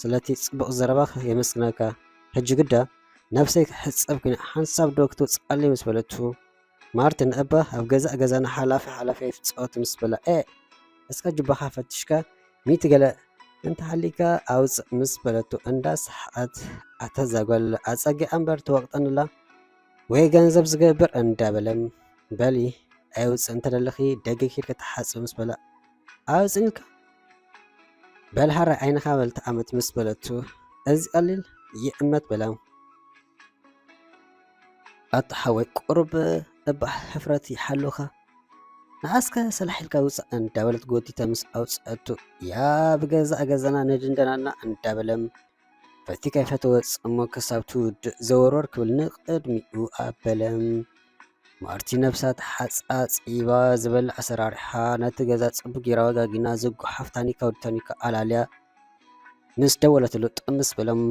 ስለቲ ጽቡቕ ዘረባኻ የመስግነካ። ሕጂ ግዳ ነብሰይ ክሕጸብ ኩነ ሓንሳብ ዶ ክትወጽኣለይ ምስ በለቱ፣ ማርቲን እባ ኣብ ገዛእ ገዛና ሓላፊ ሓላፊ ኣይትጻወት ምስ በላ፣ "ኤ እስከ ጁባኻ ፈትሽካ ሚእቲ ገለ እንተሃሊካ ኣውጽእ" ምስ በለቱ እንዳ ሰሓቐት፣ "ኣታ እዛ ጓል ኣጸጊዓ እምበር ትወቕጠንላ፣ ወይ ገንዘብ ዝገብር" እንዳበለ፣ "በሊ ኣይውጽእ እንተደለኺ ደገ ኬድካ ተሓጽቢ" ምስ በላ፣ "ኣውጽእልካ በል ሃራይ ዓይንኻ በል ተኣመት" ምስ በለቱ፣ "እዚ ቀሊል ይእመት" በላ። ኣታ ሓወይ ቁሩብ እባ ሕፍረት ይሓሉኻ። ንኣስከ ሰላሕ ኢልካ ውጻእ እንዳበለት ጎቲታ ምስ ኣውጽኣቱ፣ "ያ ብገዛእ ገዛና ንድንደናና" እንዳበለ ፈቲካ ይፈተወ ጽሞ ክሳብ ትውድእ ዘወርወር ክብል ንቕድሚኡ ኣበለ። ማርቲ ነብሳ ተሓጻጺባ ዝበልዕ ኣሰራርሓ ነቲ ገዛ ጽቡቕ ጌራ ወጋጊና ዝጓሓፍ ታኒካ ወዲ ታኒካ ኣላልያ ምስ ደወለትሉ ጥምስ በሎም።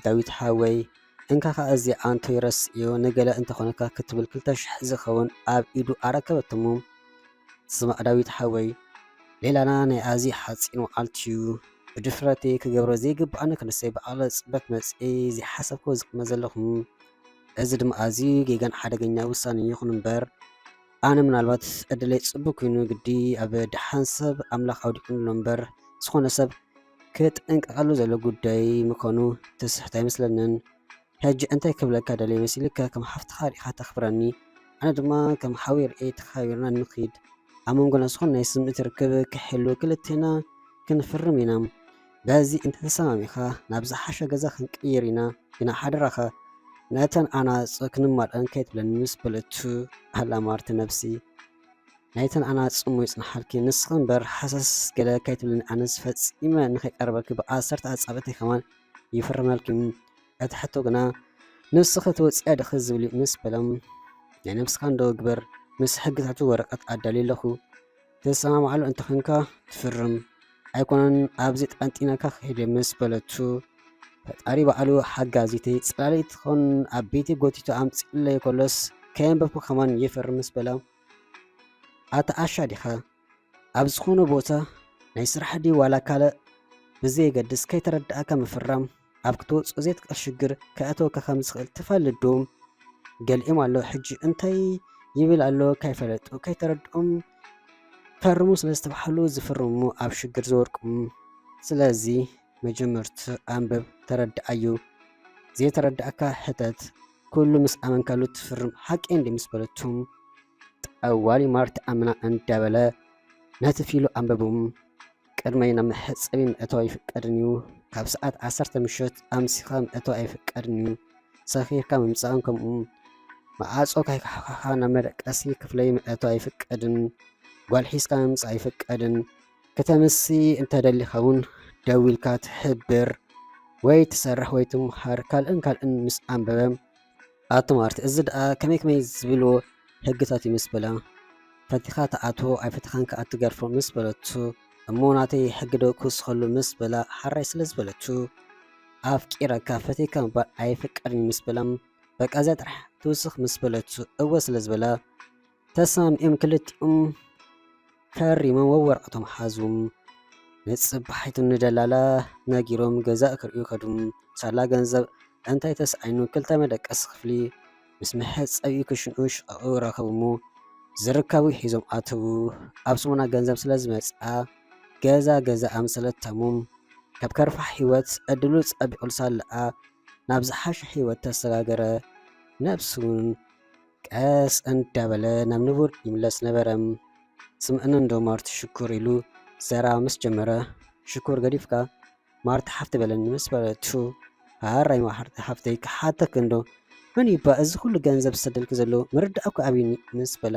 "ዳዊት ሓወይ እንካኻ እዚ ኣንቶይ ረስዮ ንገለ እንተኾነካ" ክትብል ክልተ ሽሕ ዝኸውን ኣብ ኢዱ ኣረከበትሞ። "ስማዕ ዳዊት ሓወይ፣ ሌላና ናይ ኣዝዩ ሓጺን መዓልቲ እዩ። ብድፍረተይ ክገብሮ ዘይግብኣኒ ክንሰይ ብኣለ ጽበት መጽኤ ዘይሓሰብክዎ ዝቕመ ዘለኹም። እዚ ድማ ኣዝዩ ጌጋን ሓደገኛ ውሳኔ ይኹን እምበር፣ ኣነ ምናልባት ዕድለይ ጽቡቕ ኮይኑ ግዲ ኣብ ደሓን ሰብ ኣምላኽ ኣውዲቑኒ ኣሎ እምበር፣ ዝኾነ ሰብ ክጥንቀቐሉ ዘሎ ጉዳይ ምዃኑ ትስሕት ኣይመስለንን። ሕጂ እንታይ ክብለካ ደልየ መሲልካ፣ ከም ሓፍትኻ ርኢኻ ተኽብረኒ፣ ኣነ ድማ ከም ሓወይ ርእየ ተኸባቢርና ንኺድ። ኣብ መንጎና ዝኾነ ናይ ስምዒት ርክብ ክሕሉ ክልቴና ክንፍርም ኢና። በዚ እንተተሰማሚኻ ናብ ዝሓሸ ገዛ ክንቅይር ኢና፣ ግና ሓደራኻ ነተን ኣናጹ ክንማልኣን ከይትብለኒ ምስ በለቱ፣ ኣላ ማርቲ ነብሲ፣ ናይተን ኣናጹ እሞ ይጽንሓልኪ፣ ንስኺ እምበር ሃሰስ ገለ ከይትብልኒ፣ ኣነስ ፈጺመ ንኸይቀርበኪ ብዓሰርተ ኣጻብዕተይ ከማን ይፍርመልኪ። እቲ ሕቶ ግና ንስኺ ትወጽያ ዲኺ ዝብል እዩ ምስ በሎም፣ ናይ ነብስኻ እንዶ ግበር፣ ምስ ሕግታቱ ወረቐት ኣዳልየ ኣለኹ፣ ትሰማምዓሉ እንተኾንካ ትፍርም፣ ኣይኮነን ኣብዚ ጠንጢነካ ክሄድ እየ ምስ በለቱ፣ ፈጣሪ ባዕሉ ሓጋዚተይ ጽላለይ ትኾን ኣብ ቤተይ ጎቲቱ ኣምጺእለይ ከሎስ ከየንበብኩ ከማን ይፍርም ምስ በላ፣ ኣታ ዓሻ ዲኻ? ኣብ ዝኾነ ቦታ ናይ ስራሕ ድዩ ዋላ ካልእ ብዘየገድስ ከይተረድኣካ ምፍራም ኣብ ክትወጽኦ ዘይትኽእል ሽግር ከእተወካ ከም ዝኽእል ትፈልጥ ዶ? ገሊኦም ኣሎ ሕጂ እንታይ ይብል ኣሎ ከይፈለጡ ከይተረድኦም ፈርሙ ስለ ዝተባህሉ ዝፍርሙ ኣብ ሽግር ዝወድቁ። ስለዚ መጀመርት ኣንብብ ተረድኣዮ። ዘይተረድኣካ ሕተት። ኩሉ ምስ ኣመንካሉ ትፍርም ሓቀይ እንድዩ ምስ በለቱ ጠዋሊ ማርቲ ኣምና እንዳበለ ነቲ ፊሉ ኣንበቡ። ቅድመይ ናብ መሕጸቢ ምእታው ኣይፍቀድን እዩ። ካብ ሰዓት ዓሰርተ ምሸት ኣምሲኻ ምእታው ኣይፍቀድን እዩ። ሰኺርካ ምምጻእን ከምኡ። መዓጾ ካይካሕካኻ ናብ መደቀሲ ክፍለይ ምእታው ኣይፍቀድን። ጓል ሒዝካ ምምጻእ ኣይፍቀድን። ከተምሲ እንተደሊኻ እውን ደዊልካ ትሕብር ወይ ትሰርሕ ወይ ትምሃር። ካልእን ካልእን ምስ ኣንበበ ኣቶ ማርቲ፣ እዚ ደኣ ከመይ ከመይ ዝብልዎ ሕግታት እዩ ምስ በላ፣ ፈቲኻ ትኣትዎ ኣይፈተኻን ከኣ ትገርፎ ምስ በለቱ፣ እሞ ናተይ ሕጊ ዶ ክውስኸሉ ምስ በላ፣ ሓራይ ስለ ዝበለቱ፣ ኣፍቂረካ ፈቲካ ምባል ኣይፍቀድን እዩ ምስ በላ፣ በቃ እዚኣ ጥራሕ ትውስኽ ምስ በለቱ፣ እወ ስለ ዝበላ፣ ተሰማሚኦም ክልቲኦም ፈሪሞም ወወረቐቶም ሓዙ። ንጽባሒቱ ንደላላ ነጊሮም ገዛ ክርእዩ ከዱ። ሳላ ገንዘብ እንታይ ተሳኢኑ ክልተ መደቀሲ ክፍሊ ምስ መሕጸቢኡ ክሽንኡ ሽቐኡ ረኸቡ እሞ ዝርከቡ ሒዞም ኣተዉ። ኣብ ሰሙና ገንዘብ ስለ ዝመጽኣ ገዛ ገዛ ኣምሰለተሙ። ካብ ከርፋሕ ህይወት ዕድሉ ጸቢቑሉ ሳለኣ ናብ ዝሓሸ ህይወት ተሰጋገረ። ነብሱ እውን ቀስ እንዳበለ ናብ ንቡር ይምለስ ነበረ። ስምዕኒ እንዶ ማርቲ ሽኩር ኢሉ ዘረባ ምስ ጀመረ፣ ሽኩር ገዲፍካ ማርቲ ሓፍቲ በለኒ ምስ በለቱ፣ ሃራይ ማርቲ ሓፍተይ ክሓተክ እንዶ፣ መን ይባ እዚ ኩሉ ገንዘብ ዝሰደልክ ዘሎ ምርዳእኩ ኣብዩኒ ምስ በላ፣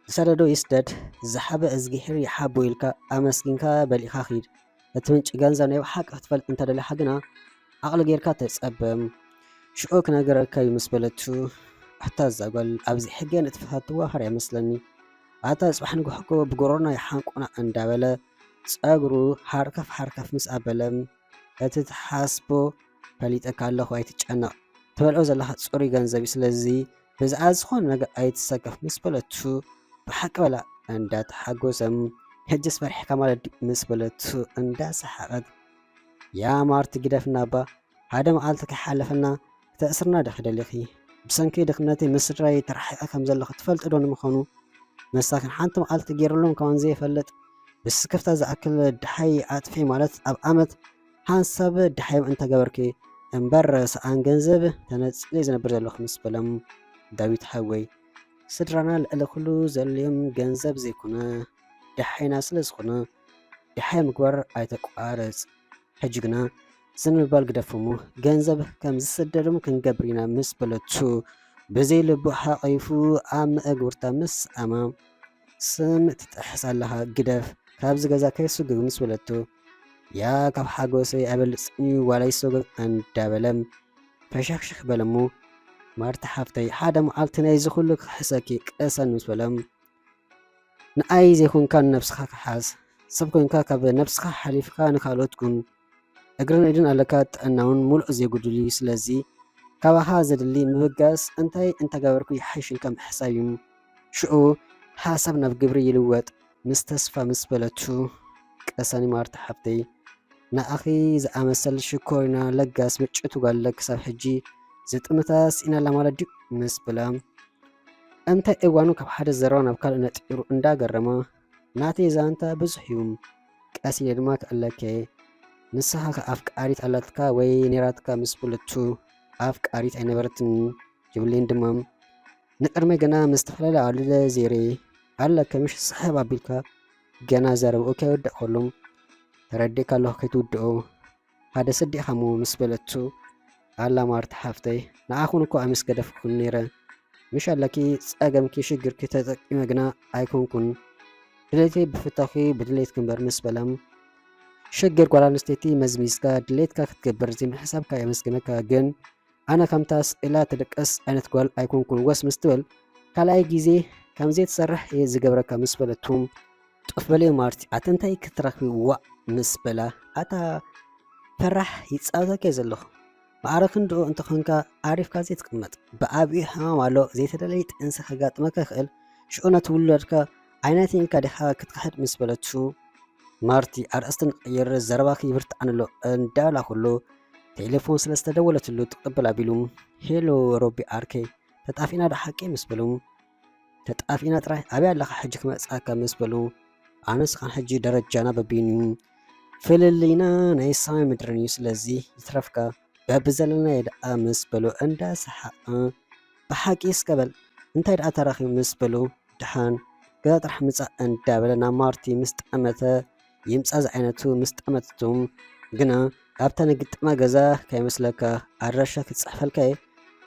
ዝሰደዶ ይስደድ ዝሓበ እዝጊሄር ይሓቦ ኢልካ ኣመስጊንካ በሊእካ ኪድ። እቲ ምንጪ ገንዘብ ናይ ብሓቂ ክትፈልጥ እንተደሊኻ ግና ዓቕሊ ጌርካ ተጸበ። ሽዑ ክነግረካ እዩ ምስ በለቱ፣ ኣታ እዛ ጓል ኣብዚ ሕገ ንጥፈታት ትዋፈር እያ መስለኒ። ኣታ ጽባሕ ንግሆ እኮ ብጎሮሮና ይሓንቁና እንዳበለ ጸጉሩ ሓርከፍ ሓርከፍ ምስ ኣበለ፣ እቲ ትሓስቦ ፈሊጠካ ኣለኹ ኣይትጨነቕ። ትበልዖ ዘለኻ ጽሩይ ገንዘብ እዩ፣ ስለዚ ብዛዕባ ዝኾነ ነገር ኣይትሰከፍ ምስ በለቱ፣ ብሓቂ በላ እንዳተሓጎሰ፣ ሕጅስ ፈሪሕካ ማለት ድዩ ምስ በለቱ እንዳሰሓቐት፣ ያ ማርቲ ግደፍና እባ፣ ሓደ መዓልቲ ከይሓለፈና ክተእስርና ዲኺ ደሊኺ? ብሰንኪ ድኽነተይ ምስ ስድራይ ተራሒቐ ከም ዘለኹ ትፈልጢ ዶ ንምዃኑ? መሳኪን ሓንቲ መዓልቲ ገይሩሎም ከማን ዘይፈልጥ ብስክፍታ ዝኣክል ደሓይ ኣጥፊ ማለት ኣብ ዓመት ሓንሳብ ደሓዮም እንተገበርኪ እምበር ሰኣን ገንዘብ ተነጺለ ዝነብር ዘለኹ ምስ በሎም፣ ዳዊት ሓወይ፣ ስድራና ልዕሊ ኩሉ ዘድልዮም ገንዘብ ዘይኮነ ደሓይና ስለ ዝኾነ ደሓይ ምግባር ኣይተቋርጽ። ሕጂ ግና ዝም ምባል ግደፍ እሞ ገንዘብ ከም ዝስደዶም ክንገብር ኢና ምስ በለቱ ብዘይ ልቡ ሓቒፉ ኣብ መእግርታ ምስ ኣማ ስም ትጥሕስ ኣለኻ ግደፍ ካብዚ ገዛ ከይስጉግ ምስ በለቱ ያ ካብ ሓጎሰይ ኣይበልጽን እዩ ዋላ ይሰጎግ እንዳበለ ፈሸኽሸኽ በለሞ ማርታ ሓፍተይ ሓደ መዓልቲ ናይዚ ኩሉ ክሕሰኪ ቅሰን ምስ በሎም ንኣይ ዘይኮንካ ንነብስኻ ክሓስ ሰብ ኮንካ ካብ ነብስኻ ሓሊፍካ ንካልኦት ኩን እግርን ኢድን ኣለካ ጥዕናውን ሙሉእ ዘይጉድል እዩ ስለዚ ካባኻ ዘድሊ ምብጋስ እንታይ እንተገበርኩ ይሓይሽ ኢልካ ምሕሳብ እዩ ሽዑ ሓሳብ ናብ ግብሪ ይልወጥ ምስ ተስፋ ምስ በለቱ ቀሰኒ ማርታ ሓፍተይ ንኣኺ ዝኣመሰል ሽኮሪና ለጋስ ምጭቱ ጓል ክሳብ ሕጂ ዝጥምታ ስኢናላ ማለት ድዩ ምስ በላ እንታይ እዋኑ ካብ ሓደ ዘረባ ናብ ካልእ ነጢሩ እንዳገረማ ናተይ ዛንታ ብዙሕ እዩ ቀስ ኢለ ድማ ክዕለከ ንስኻ ከ ኣፍቃሪት ኣላትካ ወይ ኔራትካ ምስ በለቱ ኣፍቃሪት ኣይነበረትን ይብለይን ድማ ንቅድመይ ገና ምስ ዝተፈላለያ ኣዋልድ ዘይረ ኣለ ከምሽ ስሕብ ኣቢልካ ገና ዘረብኡ ከይወድእ ከሎም ተረዲእካ ኣለኹ ከይትውድኦ ሓደ ስዲ ኢኻ እሞ ምስ በለቱ ኣላ ማርታ ሓፍተይ ንዓኹን እኮ ኣምስ ገደፍኩን ነይረ ምሽ ኣለኪ ጸገምኪ ሽግርኪ ተጠቂመ ግና ኣይኮንኩን ድሌተይ ብፍታኺ ብድሌት ክንበር ምስ በላ ሽግር ጓል ኣንስተይቲ መዝሚዝካ ድሌትካ ክትገብር ዘይምሕሳብካ የመስግነካ ግን ኣነ ከምታ ስኢላ ትድቅስ ዓይነት ጓል ኣይኮንኩን ወስ ምስ ትብል ካልኣይ ግዜ ከምዘይትሰርሕ እየ ዝገብረካ ምስ በለቱ ጡፍ በልዮ ማርቲ ኣቲ እንታይ ክትረኽቢ ዋእ ምስ በላ ኣታ ፈራሕ ይጻወተካ እየ ዘለኹ ማዕረ ክንድኡ እንተኾንካ ዓሪፍካ ዘይትቕመጥ ብዓቢኡ ሕማም ኣሎ ዘይተደለየ ጥንሲ ከጋጥመካ ይኽእል ሽዑ ነቲ ውላድካ ኣይናይትን ኢልካ ዲኻ ክትክሕድ ምስ በለቱ ማርቲ ኣርእስቲ ንቐይር ዘረባኺ ይብርትዓኒ ኣሎ እንዳበላ ከሎ ቴሌፎን ስለ ዝተደወለትሉ ትቕብል ኣቢሉ ሄሎ ሮቢ ዓርከይ ተጣፊእና ዶ ሓቂ ምስ በሉ ተጣፊእና ጥራይ ኣበይ ኣለኻ ሕጂ ክመጽኣካ ምስ በሉ ኣነ ስኻን ሕጂ ደረጃና በቢን እዩ ፍልልይና ናይ ሰማይ ምድርን እዩ ስለዚ ይትረፍካ በብዘለናዮ ደኣ ምስ በሉ እንዳሰሓቐ ብሓቂ እስከ በል እንታይ ደኣ ተራኺቡ ምስ በሉ ደሓን ገዛ ጥራሕ ምጻእ እንዳበለ ናብ ማርቲ ምስ ጠመተ ይምጻእ ዝዓይነቱ ምስ ጠመተቶም ግና ኣብታ ንግጥማ ገዛ ከይመስለካ ኣድራሻ ክጽሕፈልካ እየ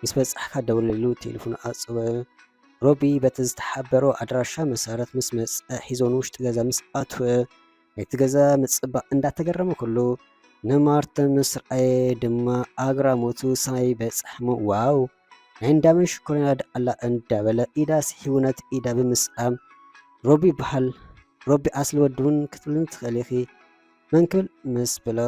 ምስ በጻሕካ ደውለሉ ቴሌፎኑ ኣጸወ ሮቢ በቲ ዝተሓበሮ ኣድራሻ መሰረት ምስ መጸ ሒዞ ንውሽጢ ገዛ ምስ ኣትወ ናይቲ ገዛ ምጽባቕ እንዳተገረመ ከሎ ንማርተ ምስ ረኣየ ድማ ኣግራሞቱ ሰማይ በጽሐሞ ዋው ናይ እንዳመን ሽኮሪና ደኣላ እንዳበለ ኢዳ ስሒቡ ነቲ ኢዳ ብምስኣም ሮቢ ይበሃል ሮቢ ኣስሊ ወዲ እውን ክትብልኒ ትኽእል ኢኺ መን ክብል ምስ በሎ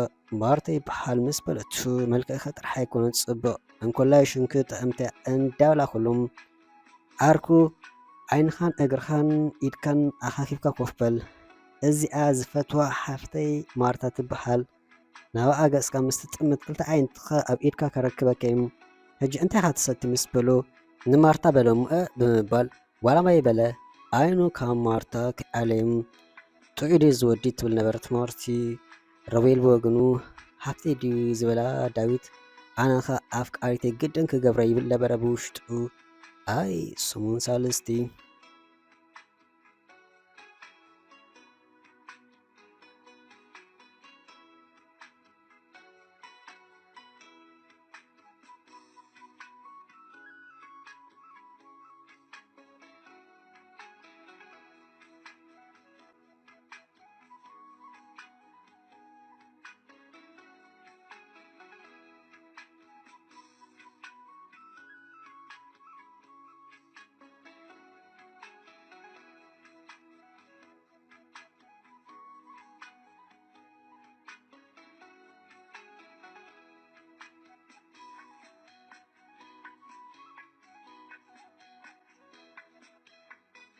ማርተ ይበሃል ምስ በለቱ መልክዕኺ ጥራሕ ኣይኮነን ፅቡቕ እንኮላይ ሽምኪ ጥዕምቲ እንዳበላ ከሎም ዓርኩ ዓይንኻን እግርኻን ኢድካን ኣኻኺብካ ኮፍ በል እዚኣ ዝፈትዋ ሓፍተይ ማርታ ትበሃል ናብኣ ገጽካ ምስ ትጥምት ክልተ ኣዒንትኻ ኣብ ኢድካ ከረክበካ እየ። ሕጂ እንታይ ኢኻ ትሰቲ ምስ በሎ ንማርታ በለ እሞ እ ብምባል ዋላ ማይ በለ ዓይኑ ካብ ማርታ ከይኣለየ ጥዑይ ድዩ እዚ ወዲ ትብል ነበረት ማርቲ። ሮቤል ብወገኑ ሓፍተይ ድዩ ዝበላ ዳዊት ኣነኸ ኣፍቃሪተይ ግድን ክገብራ ይብል ነበረ ብውሽጡ። ኣይ ስሙን ሳልስቲ